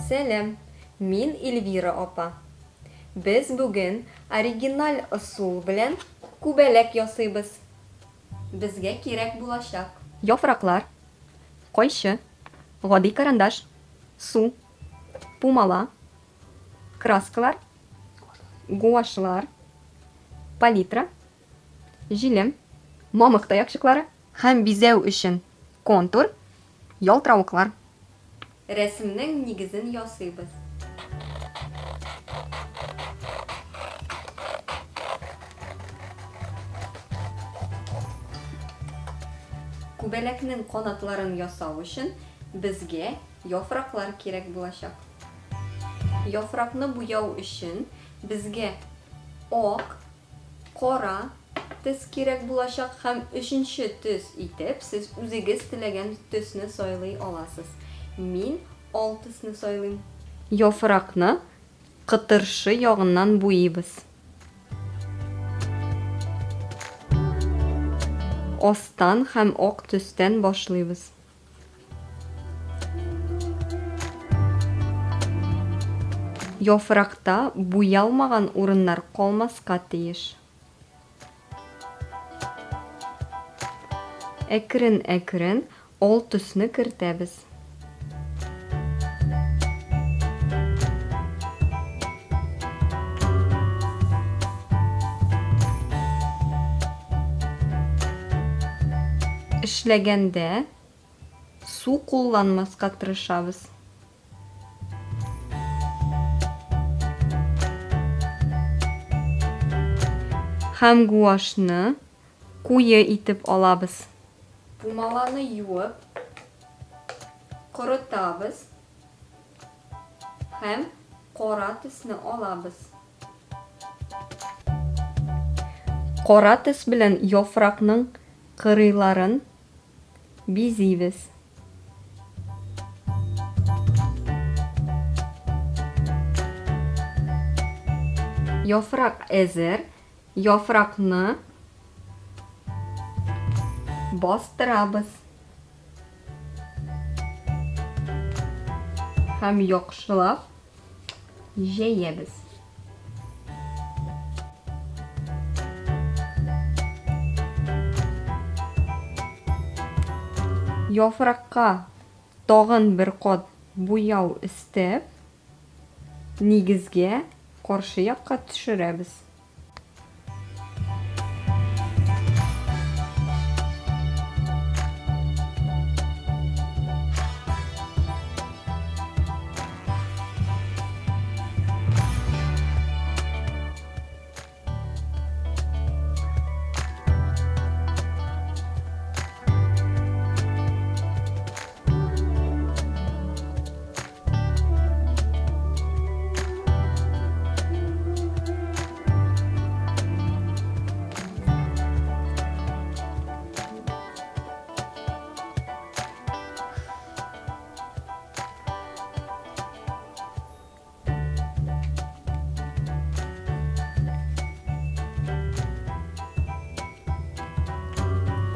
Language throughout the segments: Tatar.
Сәлам, мин Эльвира апа. Без бүген оригиналь ысул белән күбәләк ясыйбыз. Безгә кирәк булачак. Яфраклар, кайчы, гади карандаш, су, пумала, краскалар, гуашьлар, палитра, җилем, мамык таякчыклары һәм бизәү өчен контур, ялтыравыклар. Рәсемнең нигезен ясыйбыз. Күбәләкнең канатларын ясау өчен безгә яфраклар кирәк булачак. Яфракны буяу өчен безгә ак, кара төс кирәк булачак һәм өченче төс итеп сез үзегез теләгән төсне сайлый аласыз. Мин ал төсне сайлыйм. Яфракны кытыршы ягыннан буйыйбыз. Астан һәм ак төстән башлыйбыз. Яфракта буялмаган урыннар калмаска тиеш. Әкрен-әкрен ал төсне кертәбез. Эшләгәндә су кулланмаска тырышабыз. Һәм гуашны куе итеп алабыз. Пумаланы юып, корытабыз һәм кара төсне алабыз. Кара төс белән яфракның кырыйларын бизибез. Яфрак әзер. Яфракны бастырабыз. Һәм яхшылап җәябез. Яфракка тагын бер кат буяу өстәп, нигезгә каршы якка төшерәбез.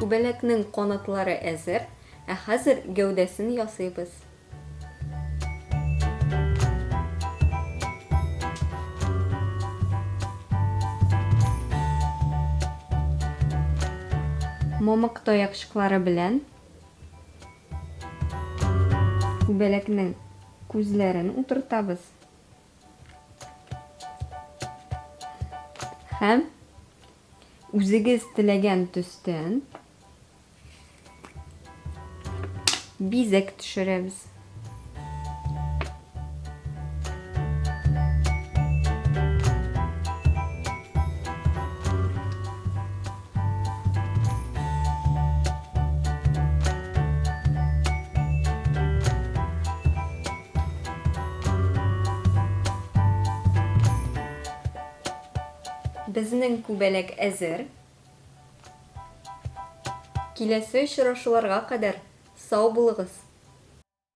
Күбәләкнең канатлары әзер, ә хәзер гәүдәсен ясыйбыз. Мамык таякчыклары белән күбәләкнең күзләрен утыртабыз. Һәм үзегез теләгән төстән Бизәк төшерәбез. Безнең күбәләк әзер. Киләсе очрашуларга кадәр сау булыгыз!